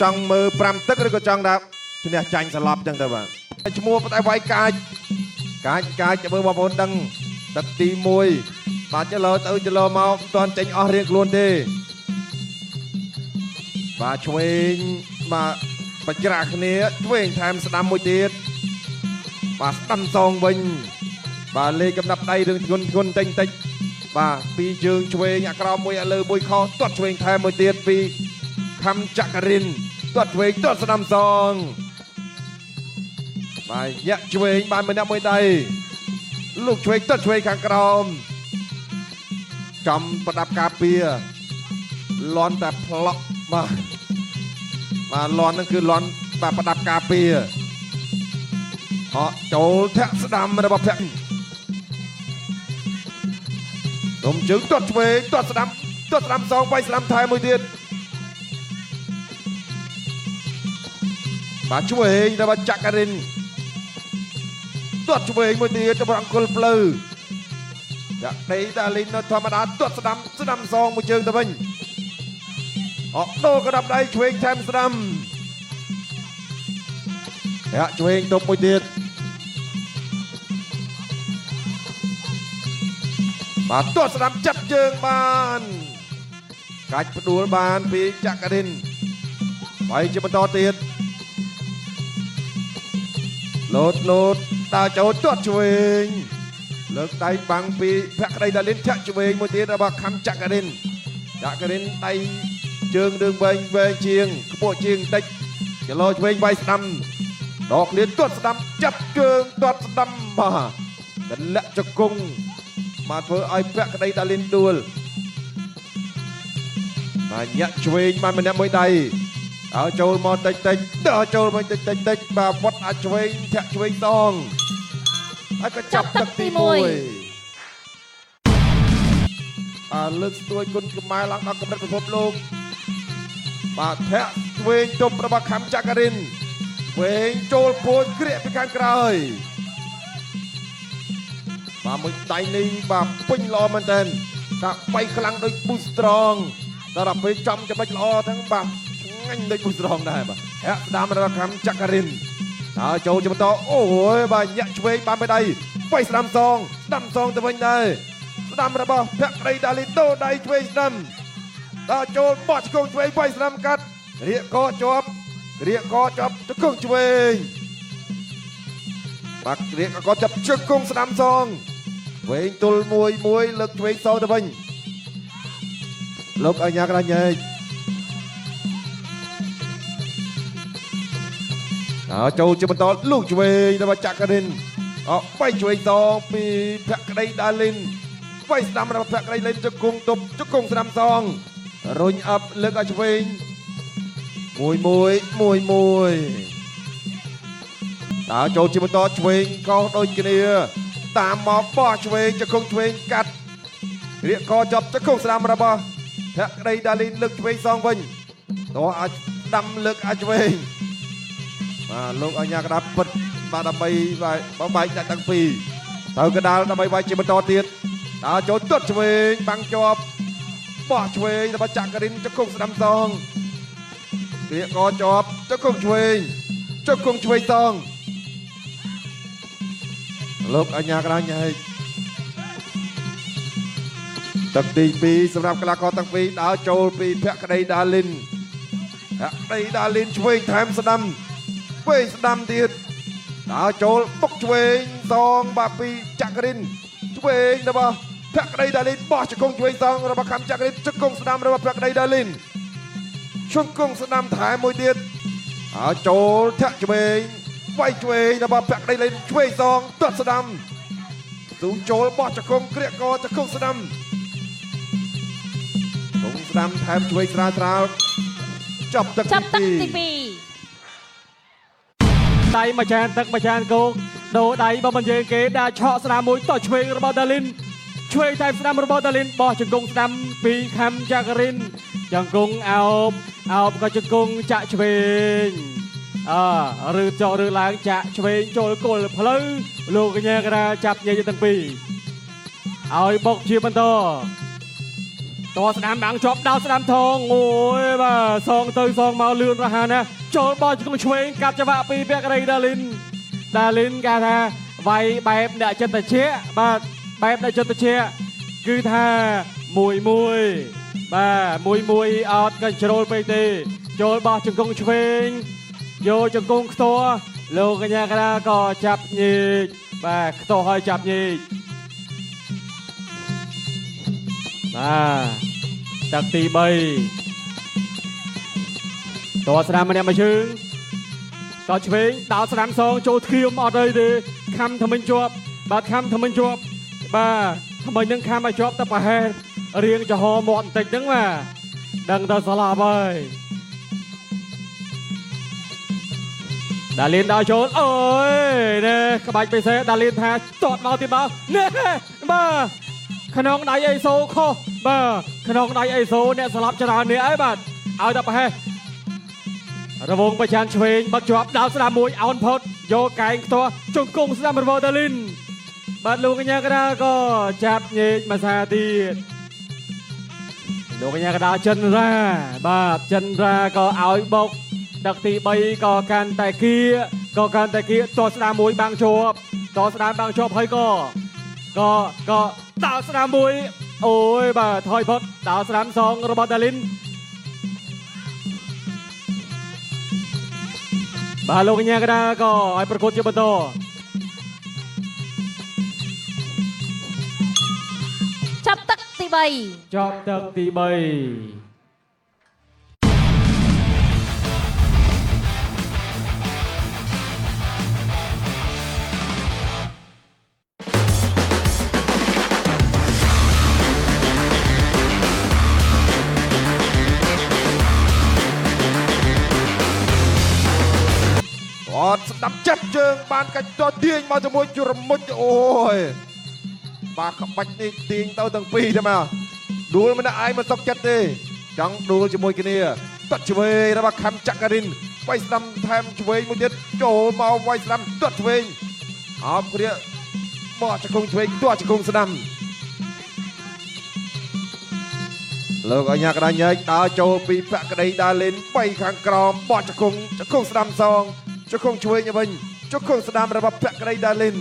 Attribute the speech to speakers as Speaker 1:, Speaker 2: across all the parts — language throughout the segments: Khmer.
Speaker 1: ចង់មើល5ទឹកឬក៏ចង់ថាឈ្នះចាញ់សន្លប់ចឹងទៅបាទឈ្មោះតែវាយកាចកាចកាចមើលបងប្អូនដឹងទឹកទី1បាទចលោទៅចលោមកមិនទាន់ចេញអស់រៀងខ្លួនទេបាទឆ្វេងបាទបច្រាគ្នាឆ្វេងថែមស្ដាំមួយទៀតបាទស្ដាំសងវិញបាទលេខកំណាប់ដៃរឿងធ្ងន់ធ្ងន់តិចតិចបាទពីរជើងឆ្វេងអាក្រោមមួយអាលើមួយខទាត់ឆ្វេងថែមមួយទៀតពីខំចក្រិនទាត់ឆ្វេងទាត់ស្ដាំសងបាទញាក់ឆ្វេងបានម្នាក់មួយដៃលោកឆ្វេងទាត់ឆ្វេងខាងក្រោមចំប្រដាប់ការពារលន់តែផ្លក់បាទបាទលន់ហ្នឹងគឺលន់បាទប្រដាប់ការពារហក់ចូលធាក់ស្ដាំរបស់ភ័ក្រដុំជើងទាត់ឆ្វេងទាត់ស្ដាំទាត់ស្ដាំសងវាយស្ដាំថែមមួយទៀតបាទឆ្វេងរបស់ចក្រិនទាត់ឆ្វេងមួយទៀតរបស់អង្គលផ្លូវចាក់ដីតាលីននៅធម្មតាទាត់ស្ដាំស្ដាំសងមួយជើងទៅវិញអកដូរកដាប់ដៃឆ្វេងថែមស្ដាំធាក់ឆ្វេងទប់មួយទៀតបាទទាត់ស្ដាំចាប់ជើងបានកាច់ផ្ដួលបានពីចក្រិនបាយជាបន្តទៀតលោតលោតដើរចូលទាត់ឆ្វេងលើកដៃបាំងពីភក្តីដាលីនធាក់ឆ្វេងមួយទៀតរបស់ខំចក្រិនចក្រិនដៃជើងរឿងវែងវែងជាងខ្ពស់ជាងតិចចលោឆ្វេងវាយស្ដាំដកឃ្លានទាត់ស្ដាំចាប់ជើងទាត់ស្ដាំបាទទម្លាក់ជង្គង់មកធ្វើឲ្យភក្តីដាលីនដួលបាទញាក់ឆ្វេងបានម្នាក់មួយដៃឲ្យចូលមកតិចតិចដល់ចូលមកតិចតិចតិចបាទវត្តអាចឆ្វេងធាក់ឆ្វេងសងហើយក៏ចាប់ទឹកទី1អាលើកស្ទួយគុណខ្មែរឡើងដល់កម្រិតពិភពលោកបាទធាក់ឆ្វេងទប់របស់ខំចក្រិនឆ្វេងចូលពួនក្រៀកពីខាងក្រោយបាទមួយដៃនេះបាទពេញល្អមែនទែនថាបៃខ្លាំងដូចប៊ូស្ត្រងដល់ដល់ពេលចំចំណុចល្អទាំងបាទឆ្ងាញ់ដូចប៊ូស្ត្រងដែរបាទធាក់ស្ដាំរបស់ខំចក្រិនហើយចូលជាបន្តអូយបាទញាក់ឆ្វេងបានមួយដៃបៃស្ដាំសងស្ដាំសងទៅវិញដែរស្ដាំរបស់ភក្តីដាលីតូដៃឆ្វេងស្ដាំដល់ចូលបោះឆ្កងឆ្វេងបៃស្ដាំកាត់រៀកកជាប់រៀកកជាប់ជង្គង់ឆ្វេងបាទរៀកកចាប់ជង្គង់ស្ដាំសងវែងទល់មួយមួយលើកឆ្វេងសងទៅវិញលោកអញ្ញាកណ្ដាលញែកដល់ចូលជាបន្តលោកឆ្វេងរបស់ចក្រិនអបៃឆ្វេងសងពីភក្តីដាលីនបៃស្ដាំរបស់ភក្តីលេនជង្គង់ទប់ជង្គង់ស្ដាំសងរុញអប់លើកឲ្យឆ្វេងមួយមួយមួយមួយតើចូលជាបន្តឆ្វេងកោសដូចគ្នាតាមមកបោះឆ្វេងជង្គង់ឆ្វេងកាត់រៀកកជាប់ជង្គង់ស្ដាំរបស់ភក្តីដាលីនលើកឆ្វេងសងវិញតោះអាចស្ដាំលើកអាចឆ្វេងបាទលោកអញ្ញាកដាពិតបាទដើម្បីបែកដាក់ទាំងពីរទៅកដាលដើម្បីវាយជាបន្តទៀតតើចូលទាត់ឆ្វេងបាំងជាប់បោះឆ្វេងរបស់ចក្រិនជង្គង់ស្ដាំសងរៀកកជាប់ជង្គង់ឆ្វេងជង្គង់ឆ្វេងសងលោកអញ្ញាកដាញែកទឹកទី2សម្រាប់កីឡាករទាំងពីរដើរចូលពីភក្តីដាលីនភក្តីដាលីនឆ្វេងថែមស្ដាំឆ្វេងស្ដាំទៀតដើរចូលបុកឆ្វេងសងបាទពីចក្រិនឆ្វេងរបស់ភក្តីដាលីនបោះជង្គង់ឆ្វេងសងរបស់ខំចក្រិនជង្គង់ស្ដាំរបស់ភក្តីដាលីនជង្គង់ស្ដាំថែមមួយទៀតហើយចូលធាក់ឆ្វេងវាយឆ្វេងរបស់ភក្តីលេនឆ្វេងសងទាត់ស្ដាំស៊ូចូលបោះជង្គង់ក្រៀកកជង្គង់ស្ដាំជង្គង់ស្ដាំថែមឆ្វេងស្រាលស្រាលចាប់ទឹកទី2
Speaker 2: ដៃមួយចានទឹកមួយចានគោកដូរដៃបើមិនយើងគេដាក់ឆក់ស្ដាំមួយតឆ្វេងរបស់ដាលីនឆ្វេងថែមស្ដាំរបស់ដាលីនបោះជង្គង់ស្ដាំពីខំចក្រិនជង្គង់អោបអោបក៏ជង្គង់ចាក់ឆ្វេងអឬចុះឬឡើងចាក់ឆ្វេងចូលគល់ផ្លូវលោកកញ្ញាកដាចាប់ញែកទាំងពីរឲ្យបុកជាបន្ត តស្ដាំបាំងជាប់ដោស្ដាំថងអូយបាទសងទៅសងមកលឿនរហ័សណាស់ចូលបោះជង្គង់ឆ្វេងកាត់ច្បាក់ពីភក្តីដាលីនដាលីនគេថាវាយបែបអ្នកចិត្តតិចបាទបែបអ្នកចិត្តតិចគឺថាមួយមួយបាទមួយមួយអត់កញ្ជ្រោលពេកទេចូលបោះជង្គង់ឆ្វេងយកជង្គង់ខ្ទាស់លោកកញ្ញាកដាក៏ចាប់ញែកបាទខ្ទាស់ហើយចាប់ញែកបាទទឹកទី3តស្ដាំម្នាក់មួយជើងតឆ្វេងដោស្ដាំសងចូលធៀមអត់អីទេខំថ្មិញជាប់បាទខំថ្មិញជាប់បាទថ្មិញនឹងខំឲ្យជាប់តែប្រហែលរៀងចំហមាត់បន្តិចហ្នឹងបាទដឹងតែស្លាប់ហើយដាលីនដល់ចូលអូយនេះក្បាច់ពិសេសដាលីនថាទាត់មកទៀតមកនេះបាទក្នុងដៃអេសូខុសបាទក្នុងដៃអេសូអ្នកស្លាប់ច្រើននេះហើយបាទឲ្យតែប្រហែលរវងប្រចានឆ្វេងបត់ជាប់ដល់ស្ដាំមួយអោនផុតយកកែងខ្ទាស់ជង្គង់ស្ដាំរបស់ដាលីនបាទលោកកញ្ញាកដាក៏ចាប់ញែកមួយសាទៀតលោកកញ្ញាកដាចិនរ៉ាបាទចិនរ៉ាក៏ឲ្យបុកដឹកទី3ក៏កាន់តែគៀក៏កាន់តែគៀតស្ដាំមួយបាំងជាប់តស្ដាំបាំងជាប់ហើយក៏ដោស្ដាំមួយអូយបាទថយផុតដោស្ដាំសងរបស់ដាលីនបាទលោកកញ្ញាកដាក៏ឲ្យប្រកួតជាបន្ត
Speaker 3: ចាប់ទឹកទី3
Speaker 2: ចប់ទឹកទី3
Speaker 1: អត់ស្ដាប់ចាប់ជើងបានកាច់តទាញមកជាមួយជរមុជអូយបាទក្បាច់នេះទាញទៅទាំងពីរទៅមកដួលម្នាក់ឯងមិនសុខចិត្តទេចង់ដួលជាមួយគ្នាទាត់ឆ្វេងរបស់ខំចក្រិនវាយស្ដាំថែមឆ្វេងមួយទៀតចូលមកវាយស្ដាំទាត់ឆ្វេងអោបគ្រាបោះជង្គង់ឆ្វេងទាត់ជង្គង់ស្ដាំលោកអញ្ញាកដាញែកដើរចូលពីភក្តីដាលីន3ខាងក្រោមបោះជង្គង់ជង្គង់ស្ដាំសងជង្គង់ឆ្វេងវិញជង្គង់ស្ដាំរបស់ភក្តីដាលីន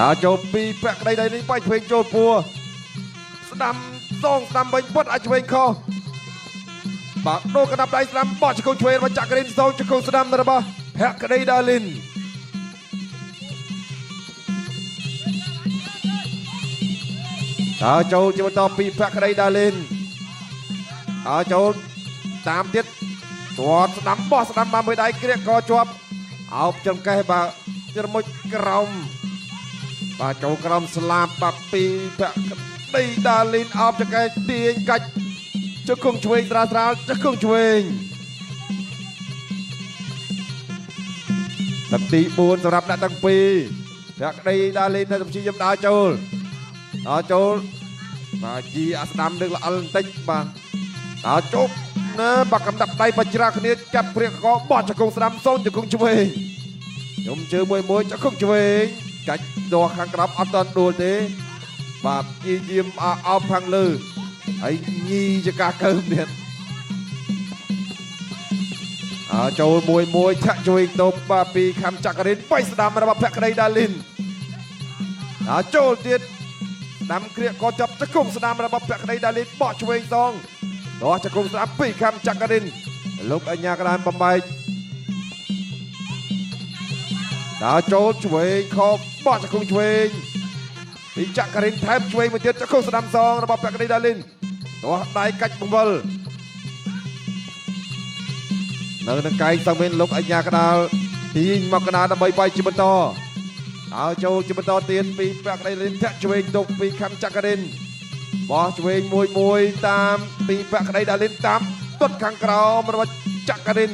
Speaker 1: ដើរចូលពីភក្តីដាលីនបាច់ឆ្វេងចូលពោះស្ដាំសងស្ដាំវិញពុតអាចឆ្វេងខុសបាទដូរកណ្ដាប់ដៃស្ដាំបោះជង្គង់ឆ្វេងរបស់ចក្រិនសងជង្គង់ស្ដាំរបស់ភក្តីដាលីនដើរចូលជាបន្តពីភក្តីដាលីនដើរចូលតាមទៀតទាត់ស្ដាំបោះស្ដាំបានមួយដៃគ្រាកកជាប់អោបចង្កេះបាទជ្រមុជក្រោមបាទចូលក្រោមស្លាបបាទពីភក្តីដាលីនអោបចង្កេះទាញកាច់ជង្គង់ឆ្វេងស្រាលស្រាលជង្គង់ឆ្វេងទឹកទី4សម្រាប់អ្នកទាំងពីរភក្តីដាលីននៅព្យាយាមដើរចូលដើរចូលបាទជីអាស្ដាំនឹងល្អិលបន្តិចបាទដើរជប់ណាបាទកំដាប់ដៃបច្រាគ្នាចាប់ព្រាកកបោះជង្គង់ស្ដាំសូនជង្គង់ឆ្វេងខ្ញុំជើមួយមួយជង្គង់ឆ្វេងកាច់ដោះខាងក្រោមអត់តដួលទេបាទយាយាមអោបខាងលើហើយញីចកាកើមទៀតអើចូលមួយមួយធាក់ជួយតបបាទពីខំចក្រិនបៃស្ដាំរបស់ភក្តីដាលីនអើចូលទៀតស្ដាំគ្រាកក៏ចាប់ជង្គង់ស្ដាំរបស់ភក្តីដាលីនបោះឆ្វេងសងដោះជង្គង់ស្ដាំពីខំចក្រិនលោកអញ្ញាកដានបំបែកដើរចូលឆ្វេងខបោះជង្គង់ឆ្វេងពីចក្រិនថែមឆ្វេងមួយទៀតជង្គង់ស្ដាំសងរបស់ភក្តីដាលីនដោះដៃកាច់បង្វិលនៅនឹងកែងសង្វៀនលោកអញ្ញាកដាលទាញមកកដាលដើម្បីវាយជាបន្តដើរចូលជាបន្តទៀតពីភក្តីដាលីនធាក់ឆ្វេងទុកពីខំចក្រិនបោះឆ្វេងមួយមួយតាមពីភក្តីដាលីនតាមទាត់ខាងក្រោមរបស់ចក្រិន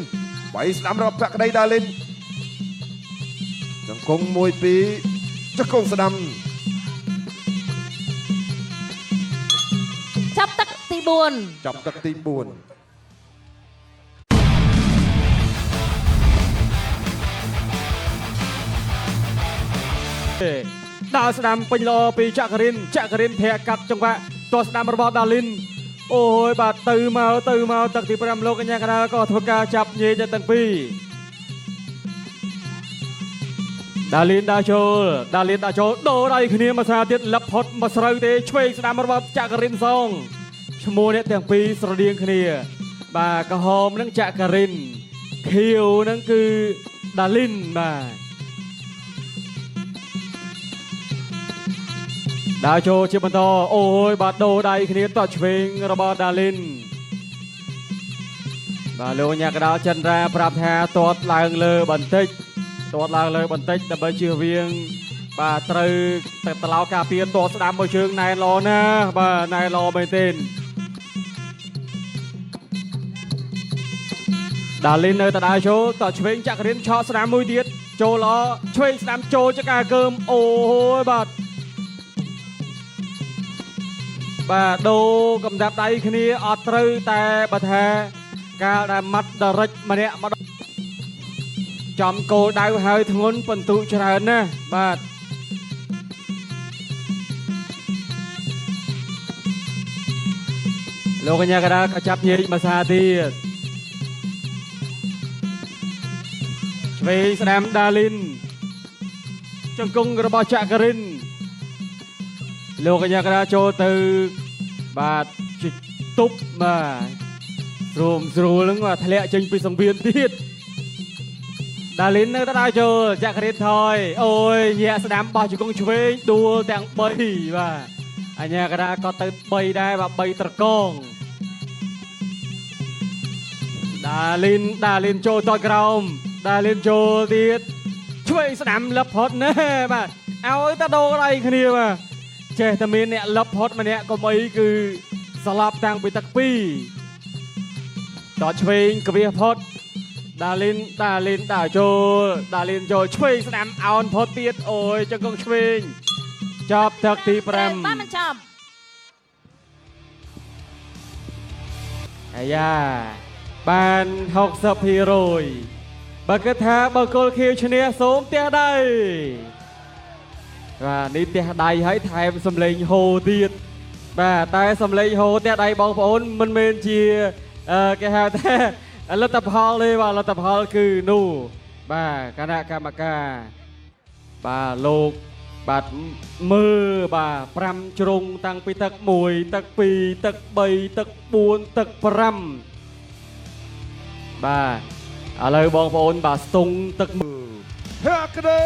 Speaker 1: វាយស្ដាំរបស់ភក្តីដាលីនជង្គង់មួយពីរជង្គង់ស្ដាំ
Speaker 3: ចាប់ទឹកទី4
Speaker 1: ចាប់ទឹកទី4
Speaker 2: ដើរស្ដាំពេញល្អពីចក្រិនចក្រិនធាក់កាត់ចង្វាក់ទាត់ស្ដាំរបស់ដាលីនអូយបាទទៅមកទៅមកទឹកទី5លោកកញ្ញាកណ្ដាលក៏ធ្វើការចាប់ញែកទាំងពីរដាលីនដើរចូលដាលីនដើរចូលដូរដៃគ្នាមួយសារទៀតលឹបផុតមួយស្រូវទេឆ្វេងស្ដាំរបស់ចក្រិនសងឈ្មោះអ្នកទាំងពីរស្រដៀងគ្នាបាទក្រហមនឹងចក្រិនខៀវនឹងគឺដាលីនបាទដើរចូលជាបន្តអូយបាទដូរដៃគ្នាតឆ្វេងរបស់ដាលីនបាទលោកញ៉ាកដាលចិនរាប្រាប់ថាទាត់ឡើងលើបន្តិចទាត់ឡើងលើបន្តិចដើម្បីជៀសវាងបាទត្រូវតែតឡោការពារទាត់ស្ដាំមួយជើងណែនល្អណាស់បាទណែនល្អមែនទេដាលីននៅតែដើរចូលតឆ្វេងចក្រិនឆក់ស្ដាំមួយទៀតចូលល្អឆ្វេងស្ដាំចូលចកាកើមអូយបាទបាទដូរកំដាប់ដៃគ្នាអត់ត្រូវតែបើថាកាលដែលម៉ាត់ដរិចម្នាក់មកចំគោលដៅហើយធ្ងន់ពិន្ទុច្រើនណាស់បាទលោកកញ្ញាកដាលក៏ចាប់ញែកមួយសារទៀតឆ្វេងស្ដាំដាលីនជង្គង់របស់ចក្រិនលោកកញ្ញាកដាលចូលទៅបាទទប់បាទស្រួលស្រួលហ្នឹងបាទធ្លាក់ចេញពីសង្វៀនទៀតដាលីននៅតែដើរចូលចក្រិនថយអូយញាក់ស្ដាំបោះជង្គង់ឆ្វេងដួលទាំង3បាទអញ្ញាកដាក៏ទៅ3ដែរបាទ3ត្រកងដាលីនដាលីនចូលតក្រោមដាលីនចូលទៀតឆ្វេងស្ដាំលឹបផុតណែបាទឲ្យតែដូរដៃគ្នាបាទចេះតែមានអ្នកលឹបផុតម្នាក់កុំអីគឺស្លាប់តាំងពីទឹក2តឆ្វេងក្វៀសផុតដាលីនដាលីនដើរចូលដាលីនចូលឆ្វេងស្ដាំអោនផុតទៀតអូយជង្គង់ឆ្វេងចប់ទឹកទី5
Speaker 3: បាទមិនចប់
Speaker 2: អាយ៉ាបាន60%បើគិតថាបើគល់ខៀវឈ្នះសូមផ្ទះដៃបាទនេះផ្ទះដៃហើយថែមសំឡេងហូទៀតបាទតែសំឡេងហូផ្ទះដៃបងប្អូនមិនមែនជាគេហៅថាលទ្ធផលទេបាទលទ្ធផលគឺនោះបាទគណៈកម្មការបាទលោកបាទមើលបាទ5ជ្រុងតាំងពីទឹក1ទឹក2ទឹក3ទឹក4ទឹក5បាទឥឡូវបងប្អូនបាទស្ទង់ទឹក
Speaker 1: ភក្តី